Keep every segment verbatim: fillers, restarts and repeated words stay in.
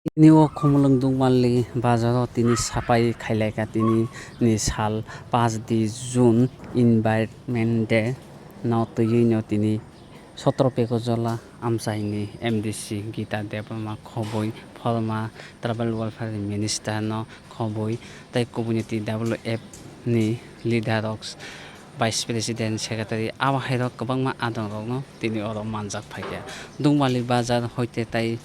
Tini o Khumulwng Dukmali bazaro tini sapai khailaikha tini ni sal paanch di June Environment Day no twiwi no tini sotro Pekojola amchaini M D C Gita Debbarma khobwi, former Tribal Welfare Minister no khobwi, tei kubuni T W F ni leader rok, Vice President, Secretary, abo hai rok kwbangma adong rok no tini oro manjak phaikha. Dukmali bazar hoite tai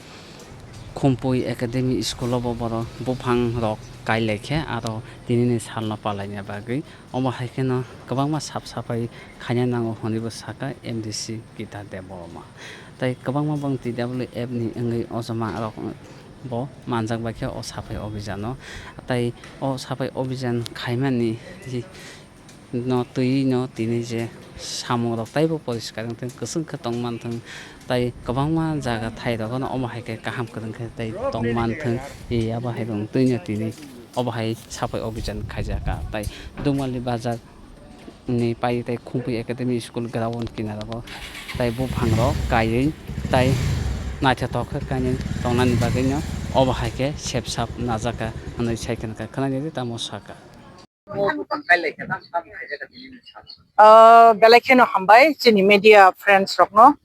Khumpui Academy School o bo borok buphang rok kailaikha, aro tini ni sal no palaina bagwi. Omo hai kheno kwbangma sap sapai khaina nango hwnwi bo saka M D C Gita Debbarma. Tai kwbangma bong T W F ni wngwi ojoma rok bo manjak bai khe o sapai obhijan o. Tai o sapai obhijan khaimani no twi no tini je samung rok taibo poriskar wngthung, kwchwng khe tong manthung, tai kwbangma jaga thai rogo no omo hai khe kaham kwrwng khe tai tong manthung, e abo hai rok twi no tini obo hai sapai obhijan khaijak kha. Tai Dukmali bazar ni pai tai Khumpui Academy School ground kinaro tai buphang rok kaiwi tai naithothok khe kainwi tongnani bagwi no obo hai khe sep sap najak kha hwnwi sai khwna kha, khwnani tamo saka. O buphang kailaikha, tamo tamo khaijak kha tini ni sal. Ah, belai kheno hambai chini media friends rokno.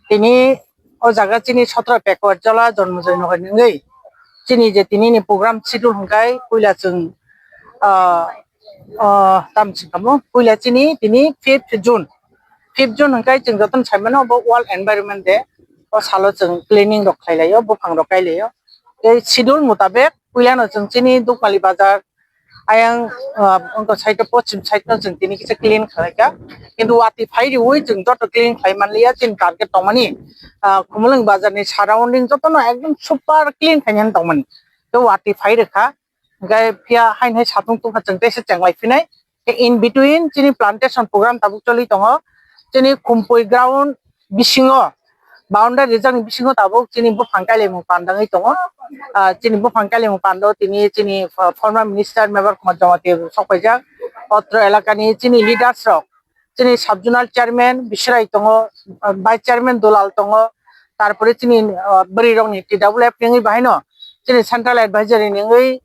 Tini o jaga chini sotro Pekojola Jonmojoy Nagar ni wngwi chini je tini ni program schedule hwnkhe puila chwng, ah, ah, tam singkamo puila chini tini fifth June, fifth June hwnkhe chwng jotono saimano bo World Environment Day. O salo chwng cleaning rok khlai laio, buphang rok kai laio. Tei schedule mutabek puilano chwng chini Dukmali bazar ayang, ah, wngkha side o, poschim side no chwng tini kisa clean khlai kha. Kintu watwi phai riui chwng joto clean khlai man liya, chini target tongmani, ah, Khumulwng bazar ni surrounding jotono ekdom super clean khainani tongmani. Tei watwi phai rwkha, hwnkhe phiya haino hai satung tungkha chwng teisa chenglai phinai. Tei in between chini plantation program tabuk choli tongo. Chini Khumpui ground bisingo, boundary rijak ni bisingo tabuk chini buphang kailaimung pandangwi tongo. Ah, chini buphang kailaimung pando tini chini fo-, former minister Mebar Kumar Jamatia sok paijak. Otro elakani chini leaders rok, chini sub zonal chairman Bisrai tongo, ah, vice chairman Dulal tongo, tarpore chini, ah, bwrwi rokni T W F ni wngwi bahaino chini central advisory ni wngwi,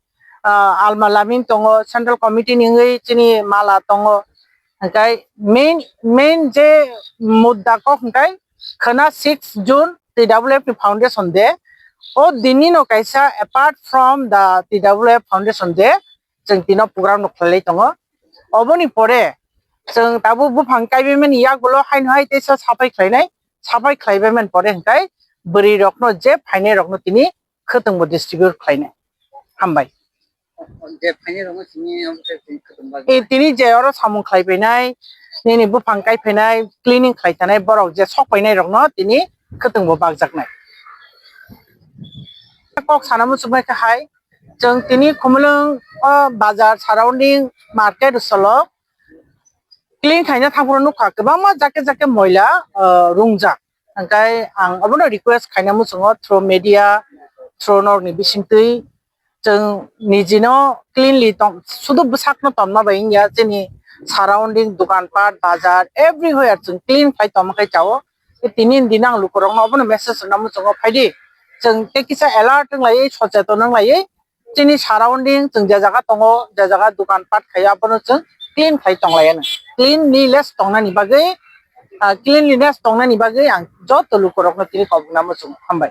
ah, Alma Laming tongo, central committee ni wngwi chini Mala tongo. Hwnkhe main, main je mudda kok hwnkhe khwna six June T W F ni foundation day. O dinino kaisa apart from the T W F foundation day, chwng tino program no khlailai tongo. Oboni pore chwng tabuk buphang kaibaimani yagulo haino hai teisa sapai khlainai, sapai khlaibaimani pore hwnkhe bwrwi rokno je phainai rokno tini khwtwngbo distribute khlainai. Hambai. Je phainai rokno tini omo khe tini khwtwng bagwi. E, tini je oro samung khlai phainai, nini buphang kai phainai, cleaning khlai thanai borok je sok painai rokno tini khwtwngbo bagjaknai. Kok sana muchungmai khe hai, chwng tini Khumulwng o bazar surrounding market salo clean khaina thangphuru nukha kwbangma jake jake moila, ah, rungjak. Hwnkhe ang obono request khaina muchungo through media, through norokni bisingtwi chwng nijino cleanly tong, sudu bwsakno tongma bai wngya, chini surrounding, dokan pat, bazar, everywhere chwng clean khai tongma khai chao. Tei tini ni dino ang lukurokno obono message rwna muchungo, phaidi chwng tei kisa alert wnglaiwi, socheton wnglaiwi, chini surrounding chwng je jaga tongo, je jaga dokan pat khaio, abono chwng clean khai tonglaiyano. Cleanliness tongnani bagwi, ah, cleanliness tongnani bagwi ang joto lukurokno tini kobokna muchungo. Hambai.